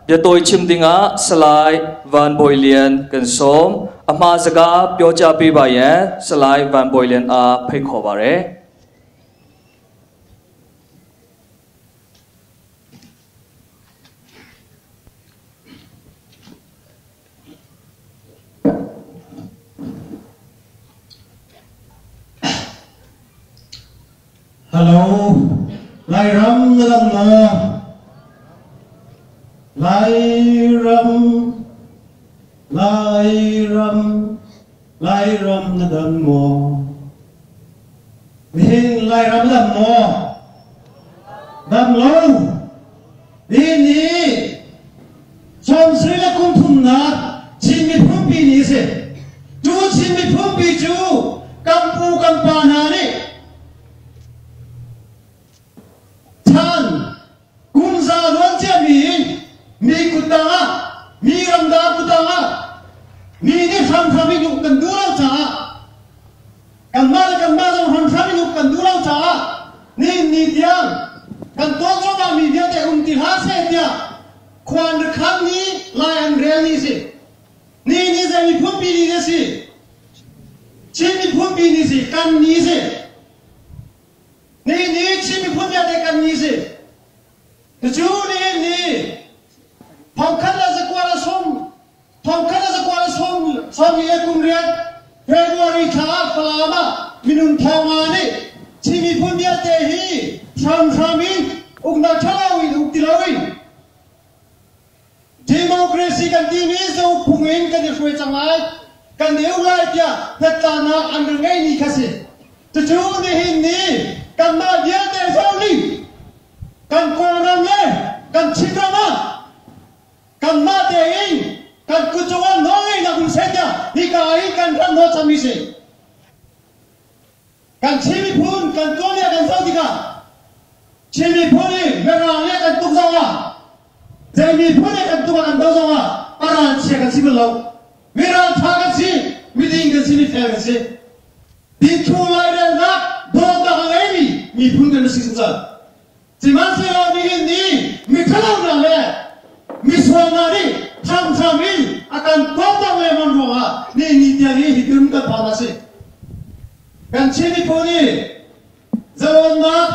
Biatawi chim dingah Salai Van Bawi Lian kan sawm. A hma zaga pyocha pi ba yen Salai Van Bawi Lian a phei kho ba re. Hello, Lairam na dam maw? Lairam, Lairam, Lairam na dam maw? Nihin Lairam na dam maw? Dam lo. Nihin ni sawmsarih le kum thumnak Chin miphun pi ni a si. Cu Chin miphun pi cu kan pu kan pa hna nih chan kum za luan ciami mi kuttang ah mi ramdang kuttang ah mi nih hramhram in uk kan duh lo caah kanmah le kanmah zong hramhram in uk kan duh lo caah nihin ni tiang kan tuah cuahmah mi vialte um ti hlah seh tiah khua an rak khan ni lai an rel ni si. Ni ni zei miphun pi ni si. Chin miphun pi ni si kan ni si. Ni ni Chin miphun vialte kan ni si. Cucu ni ni thongkhat le zakua le sawm thongkhat le zakua le sawm sawm le kum riat February thla ah Falam ah minung thonga nih Chin miphun vialte hi hramhram in uknak ṭhalo in uk ti loin Democracy kan timi zauk phung in kan i hruai cang lai, kan i uk lai tiah hnatlaknak an rak ngeihmi kha si. Cucu nihin ni kanmah vialte zong nih kan Kawlram le kan Chinram ah kanmah tein kan kut cungah nawlngeihnak um seh tiah hika i kan rat hnawhchanmi si. Kan Chin miphun kan tuanbia kan zoh tikah Chin miphun i Mirang le kan tuk zongah zei miphun he kan tuk ah kan do zongah a ralchia kan si bal lo. Mi raltha kan si, miding kan si, mifel kan si. Dingthlu lairelnak dawtnak a ngeimi miphun kan si zungzal. Sihmanhsehlaw nihin ni miṭhalo hna le misual hna nih ṭhiamṭhiam in a kan tuahter lengmang ruangah nihin ni tiang hi hitin kan phan a si. Kan Chin miphun hi zalonnak,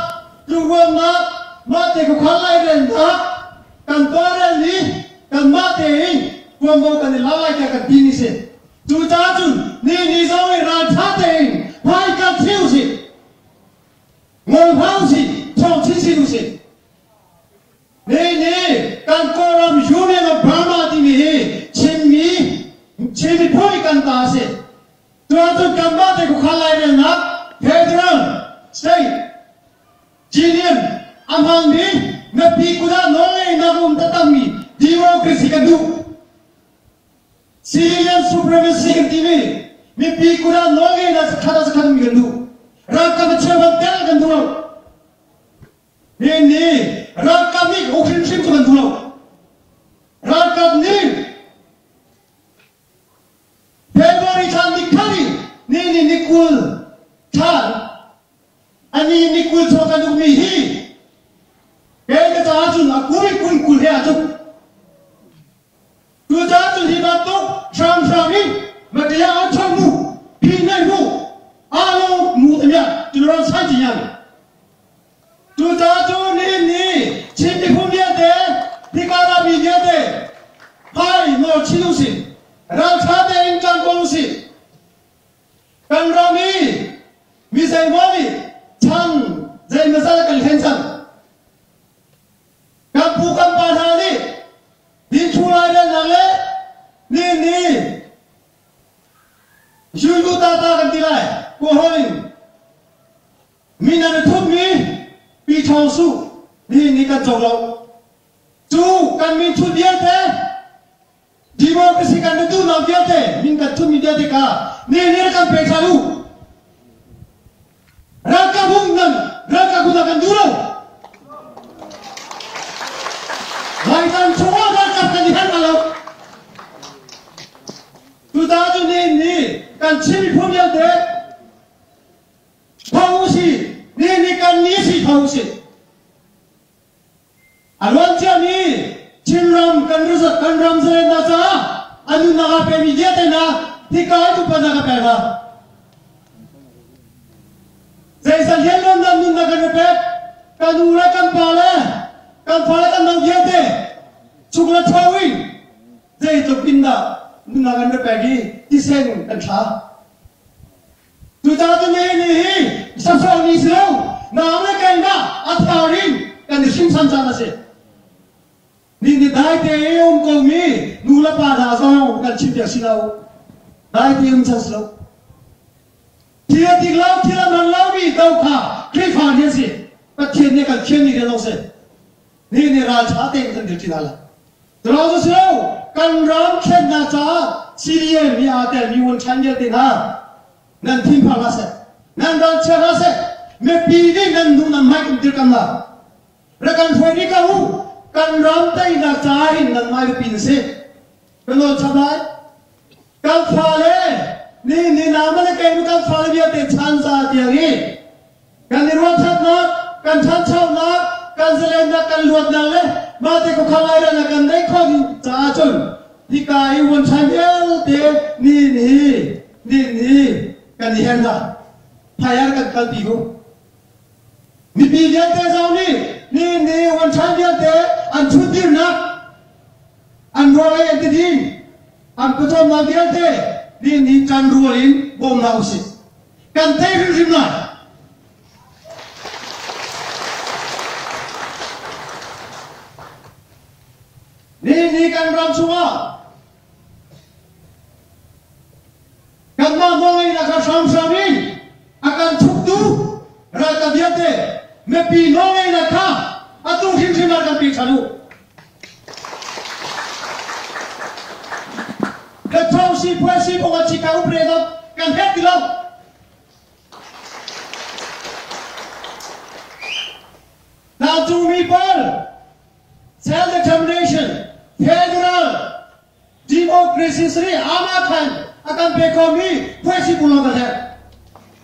tlukruannak, mahte khuakhan lairelnak kan tuahrel i kanmah tein tuanvo kan i la lai tiah kan timi si. Cucaah cun nihin ni zong i ralṭha tein hmai kan thi usih. Ngol hlah usih, ṭhawng chinchin usih. Ni ni kan Kawlram Union of Burma timi hi Chinmi Chin miphun i kan ta a si. Tuahcun kanmah te khuakhan lairelnak Federal State Union a hmangmi mipi kut ah nawlngeihnak a um taktakmi democracy kan duh. Civilian supremacy kan timi mipi kut ah nawlngeihnak zakhat ah zakhat um kan duh. Ralkap a cheuban tel kan duh lo. Nihin ni ralkap nih uk hrimhrim cu kan duh lo. Ralkap nih February thla ni khat in ni ni ni 20 thla ani ni 20 chuak kan ukmi hi kei ka caah cun a kuri kun 20 he aa tluk. Cucaah cun hi bantuk hramhram in maṭia an chong mu, phi nei mu, alo mu tamiah tinuran sai ti yan. Cucaah cun nihin ni Chin miphun vialte, hika rami vialte, hai nawl chin usih, ralṭha tein ṭang ko usih. Kan ram i mi zeimaw nih chan zeimazat kan hlen cang. Kan pu kan pa hna nih dingthlu lairelnak le nihin ni Yuyu tata kan ti lai Kawlhawn in min an i thutmi Pi Thawng Su nihin ni kan co lo. Cu kan min thut vialte democracy kan duhnak vialte min kan thutmi vialte kha nihin ni kan pe ṭhan u. Ralkap hung nan ralkap hung kan duh lo. Laitan chungah ralkap kan i herh lo. Tuta cu ni ni kan Chin miphun vialte tho usi ni ni kan ni si tho usi. A luan ciami Chinram kan Nunnak a pemi vialte hna hika i upatnak ka pek hna. Zeizat lianngan nan nunnak kan i pek, kan u le kan pa le kan fa le kan nau vialte chung le cho in zeitluk in dah nunnak kan i pek i tisen kan thla. Cucaah cun nihin ni hi sasawh ni si lo, nang le keimah a thar in kan i hringhsan caan a si. Ni ni dai te i um komi nu le pa hna zong kan chimpiak si lo. Dai te um chan si lo. Thil a dik lo, thil a hman lomi do kha Khrihfa nih an si. Pathian nih kan thianmi rian zong si. Ni ni ralṭha tein kan dir ṭi hna lai. Cu cu si lo, kan ram thlennak caah CDM i aa telmi vuanṭhan vialte hna nan thinphang hlah seh, nan ralchia hlah seh, mipi nih nan hnu nan hmai kan dirkam la. Rak kan hruai rih ko u, kan ram teinak caah hin nanmah biapi na si. Ka nawl chap lai. Kan fale ni ni nama le kei kan fale vialte chan za tiang i kan i ruahchannak, kan ṭhanchonak, kan zalennak, kan luatnak le mahte khuakhan lairelnak kan neih khawh ding caah cun hika i vuanṭhan vialte ni ni ni ni kan i her hna. Phaiar kan kalpi ku. Mipi vialte zong nih ni ni vuanṭhan vialte an ṭhutdirnak an rawl ei an ti ding an pawcawmnak vialte ni ni ṭan rual in bawm hna usih. Kan tei hrimhrim lai. Ni ni kan ram chungah kanmah nawlngeihnak kha hramhram in a kan thuktu ralkap vialte mipi nawlngeihnak kha atu hrimhrim ah kan pe ṭhan u. Ka si phuai si kong a chika upre zong kan herh ti lo. Tlangcungmi pawl self-determination, federal democracy sari ama khan a kan pe khomi phuai si bu lawng kan herh.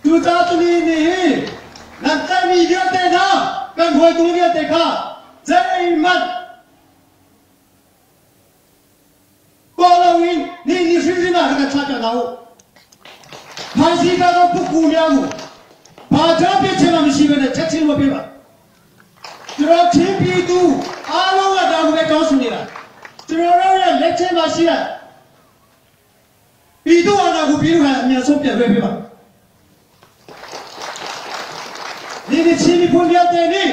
Cucaah tuni ni hi nan tlaihmi vialte hna kan hruaitu vialte kha zeihmanh Tuah loin ni ni hrimhrim ah kan thlah hna u. Phaisi ka ko puk ku miang u. Pa cha pe chema mi si ve chat chin wa pe ba. Tro chin pi tu alo la da ve ka su ni la. Tro ro ya le chema si ya. Pi tu ana ku pi ru ha mi so pe ve pe ba. Ni ni chin mi phun vialte nih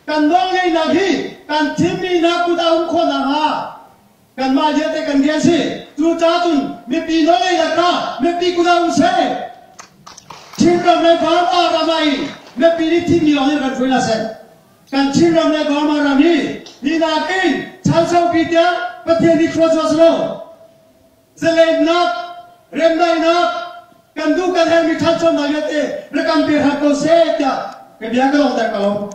kan nawl ngeihnak hi kan thimmi nak kut a um khawh nakhnga kanmah vialte kan rian si. Cucaah cun mipi nawlngeihnak kha mipi kut ah um seh. Chinram le Burma ram ah hin mipi nih thimmi lawng in kan hruai hna seh. Kan Chinram le Burma ram hi hi nakin chan saupi tiang Pathian nih thlua chuah selaw zalennak, remdaihnak, kan duh kan herhmi ṭhanchonak vialte rak kan pe hram ko seh tiah ka bia ka lawngter ko.